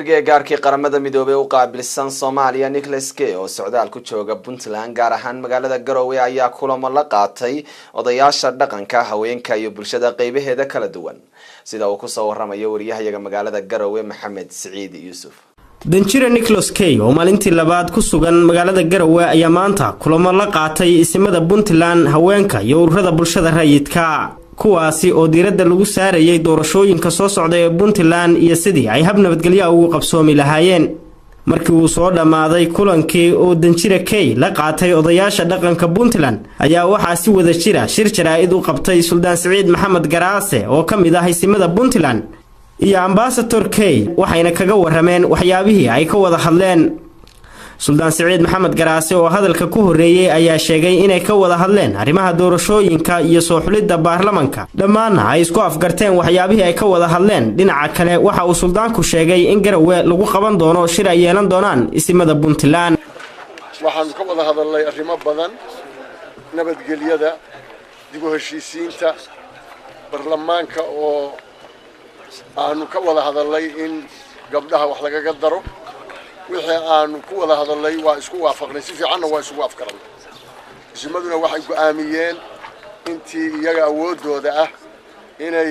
Ergeyga gaarkii Qaramada Midoobey u qaabilsan Soomaaliya, Nicholas Kay, oo socdaal ku jooga Puntland, gaar ahaan magaalada Garowe, ayaa kulamo la qaatay odayaasha dhaqanka, haweenka iyo bulshada qeybaheeda kala duwan, sida uu kusoo waramayo wariyahayaga magaalada Garowe, Maxamed Siciid Yuusuf. Danjire Nicholas Kay oo maalintii labaad ku sugan magaalada Garowe ayaa maanta kulamo la qaatay isimada Puntland, haweenka iyo ururada bulshada rayidka, kuwaasi oo diiradda lagu saarayay doorashooyinka soo socda ee Puntland iyo sidii ay hab nabadgelya ugu qabsoomi lahaayeen. Markii uu soo dhammaaday kulankii oo danjire Kay la qaatay odayaasha dhaqanka Puntland ayaa waxaa si wada jira shir jaraa'id u qabtay Suldaan Siciid Maxamed Garaase oo ka mid ah isimada Puntland iyo Ambasador Kay, waxayna kaga warameen waxyaabihii ay ka wada hadleen. Suldaan Siciid Maxamed Garaase oo hadalka ku horreeyey ayaa sheegay inay ka wada hadleen arrimaha doorashooyinka iyo soo xulidda baarlamanka, dhammaanna ay isku afgarteen waxyaabihii ay ka wada hadleen. Dhinaca kale, waxa uu suldaanku sheegay in Garowe lagu qaban doono shir ay yeelan doonaan isimada Puntland. Waxaanu ka wada hadalnay arrimo badan: nabadgelyada, dib u heshiisiinta, baarlamaanka oo aanu ka wada hadalnay in gabdhaha wax lagaga daro. Wixii aanu ku wada hadalnay waa isku waafaqnay, si fiicanna waa isugu afgaranay. Isimaduna waxay go'aamiyeen intii iyaga awooddooda ah inay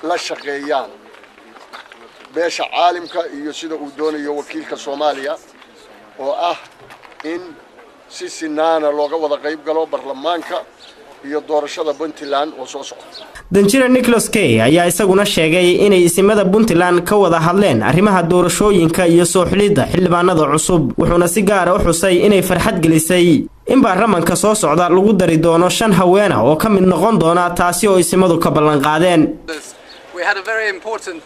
la shaqeeyaan beesha caalamka iyo sida uu doonayo wakiilka Soomaaliya, oo ah in si sinaana looga wada qayb galo baarlamaanka iyo doorashada Puntland oo soo socota. Danjire Nicholas Kay ayaa isaguna sheegay inay isimada Puntland ka wada hadleen arrimaha doorashooyinka iyo soo xulidda xildhibaanada cusub, wuxuuna si gaara u xusay inay farxad gelisay in baarlamanka soo socda lagu dari doono shan haweena oo ka mid noqon doona, taasi oo isimadu ka ballanqaadeen. We had a very important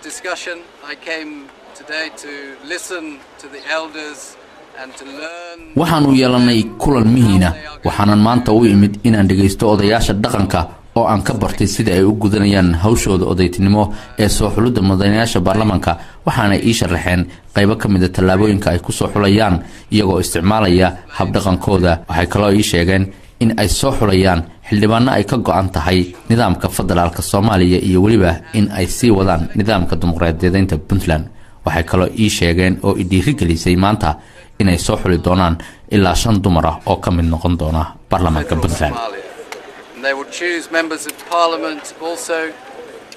discussion. I came today to listen to the elders and to learn. Waxaannu yeelannay kulan muhiima, waxaanan maanta u imid inaan dhegaysto odayaasha dhaqanka oo aan ka bartay sida ay u gudanayaan hawshooda odaytinimo ee soo xulidda mudanayaasha baarlamaanka. Waxaana ii sharaxeen qaybo ka mida tallaabooyinka ay kusoo xulayaan iyagoo isticmaalaya habdhaqankooda. Waxay kaloo ii sheegeen in ay soo xulayaan xildhibaano ay ka go-an tahay nidaamka federaalka Soomaaliya iyo weliba in ay sii wadaan nidaamka dimuqraadiyadeynta Puntland. Waxay kaloo ii sheegeen oo i dhiirigelisay maanta inay soo xuli doonaan ilaa shan dumar ah oo ka mid noqon doona baarlamaanka Puntland. And they will choose members of parliament also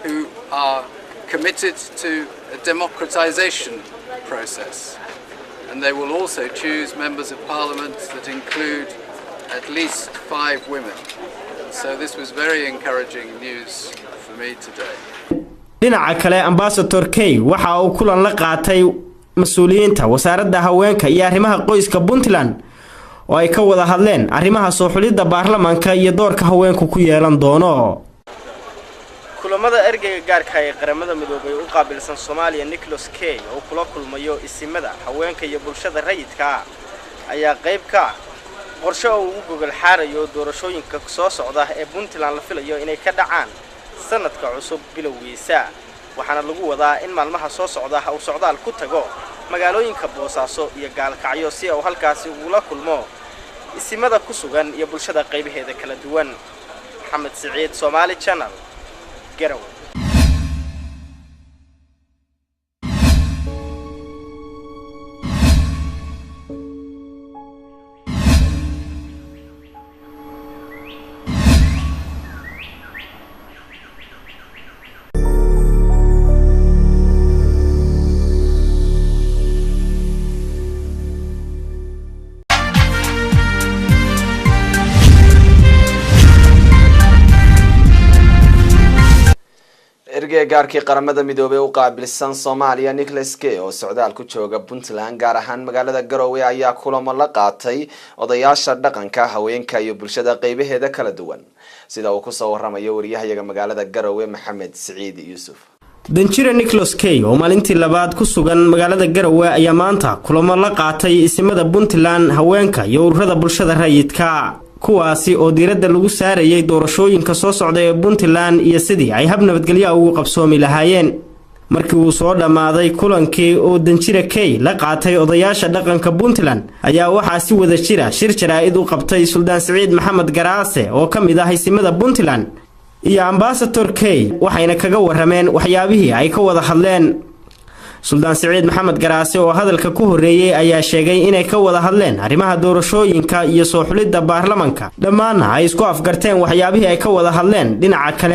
who are committed to a democratization process. And they will also choose members of parliament that include at least five women. So this was very encouraging news for me today. Dhinaca kale, Ambasador Kay waxa uu kulan la qaatay mas-uuliyiinta wasaaradda haweenka iyo arrimaha qoyska Puntland oo ay ka wada hadleen arrimaha soo xulidda baarlamaanka iyo doorka haweenku ku yeelan doono. Kulamada ergeyga gaarka ee Qaramada Midoobay u qaabilsan Soomaaliya, Nicholas Kay, oo kula kulmayo isimada, haweenka iyo bulshada rayidka ah ayaa qayb ka ah qorshe oo ugu gogol xaarayo doorashooyinka soo socda ee Puntland la filayo inay ka dhacaan sanadka cusub bilowgiisa. Waxaana lagu wadaa in maalmaha soo socda uu socdaal ku tago magaalooyinka Boosaaso iyo Gaalkacyo si uu halkaasi ugula kulmo isimada ku sugan iyo bulshada qaybaheeda kala duwan. Maxamed Siciid, Somaali Channel, Garowe. Ergeyga gaarkii Qaramada Midoobey u qaabilsan Soomaaliya, Nicholas Kay, oo socdaal ku jooga Puntland, gaar ahaan magaalada Garowe, ayaa kulamo la qaatay odayaasha dhaqanka, haweenka iyo bulshada qeybaheeda kala duwan, sida uu kusoo waramayo wariyahayaga magaalada Garowe, Maxamed Siciid Yuusuf. Danjire Nicholas Kay oo maalintii labaad ku sugan magaalada Garowe ayaa maanta kulamo la qaatay isimada Puntland, haweenka iyo ururada bulshada rayidka, kuwaasi oo diiradda lagu saarayay doorashooyinka soo socda ee Puntland iyo sidii ay hab nabadgelya ugu qabsoomi lahaayeen. Markii uu soo dhammaaday kulankii oo danjire Kay la qaatay odayaasha dhaqanka Puntland ayaa waxaa si wada jira shir jaraa'id u qabtay Suldaan Siciid Maxamed Garaase oo ka mid ah isimada Puntland iyo Ambasador Kay, waxayna kaga warameen waxyaabihii ay ka wada hadleen. Suldaan Siciid Maxamed Garaase oo hadalka ku horreeyey ayaa sheegay inay ka wada hadleen arrimaha doorashooyinka iyo soo xulidda baarlamanka, dhammaanna ay isku afgarteen waxyaabihii ay ka wada hadleen. Dhinaca kale